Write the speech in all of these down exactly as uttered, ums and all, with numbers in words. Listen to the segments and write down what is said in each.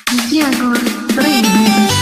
Jaguar Remix.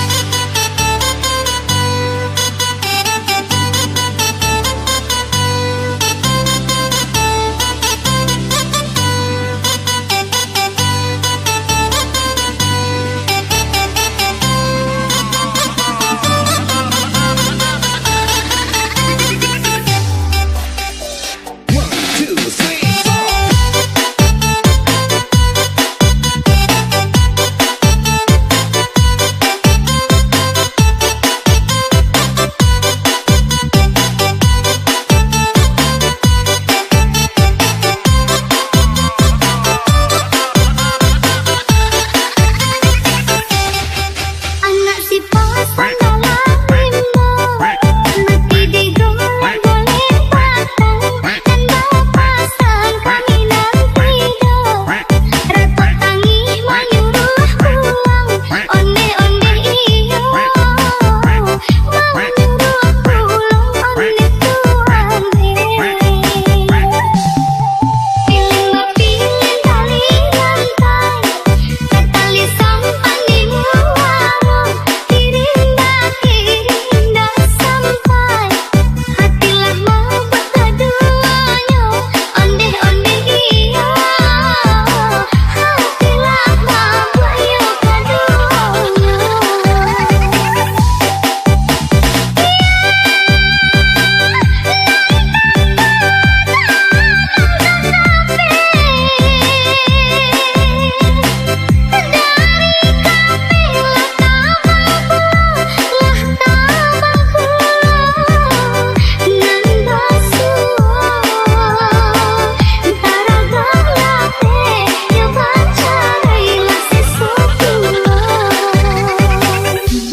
Anak si pasan dalam rimbo, mati digolek-golek batang, nan bapasan kami nan tido, ratok tangih manyuruah pulang, ondeh-ondeh iyo, manyuruah pulang ondeh tu andeh. Pilin bapilin tali rantai, tatali sampan di muaro, kirim dah, kirim dah sampai. Hatilah mabuak kaduonyo, ondeh-ondeh iyo. Hatilah mabuak iyo kaduonyo.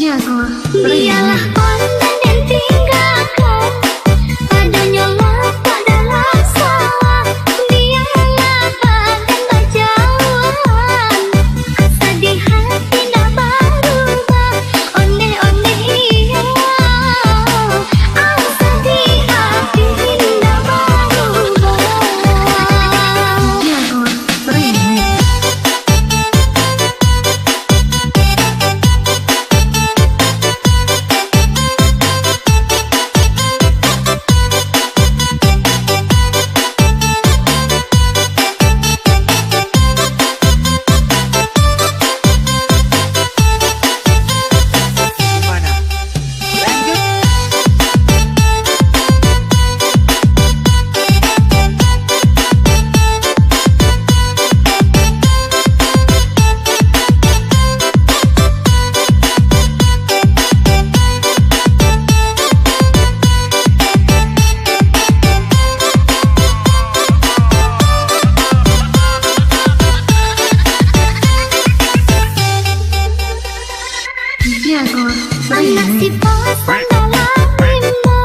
Jaguar Remix. Bialah pandang den tinggakan, adonyo latak dalam sawah. Bialah badan bajauhan, sadih hati indak barubah. Ondeh-ondeh iyo, ah, sadih hati indak barubah. Jaguar Remix. Jaguar Remix. Anak si pasan dalam rimbo,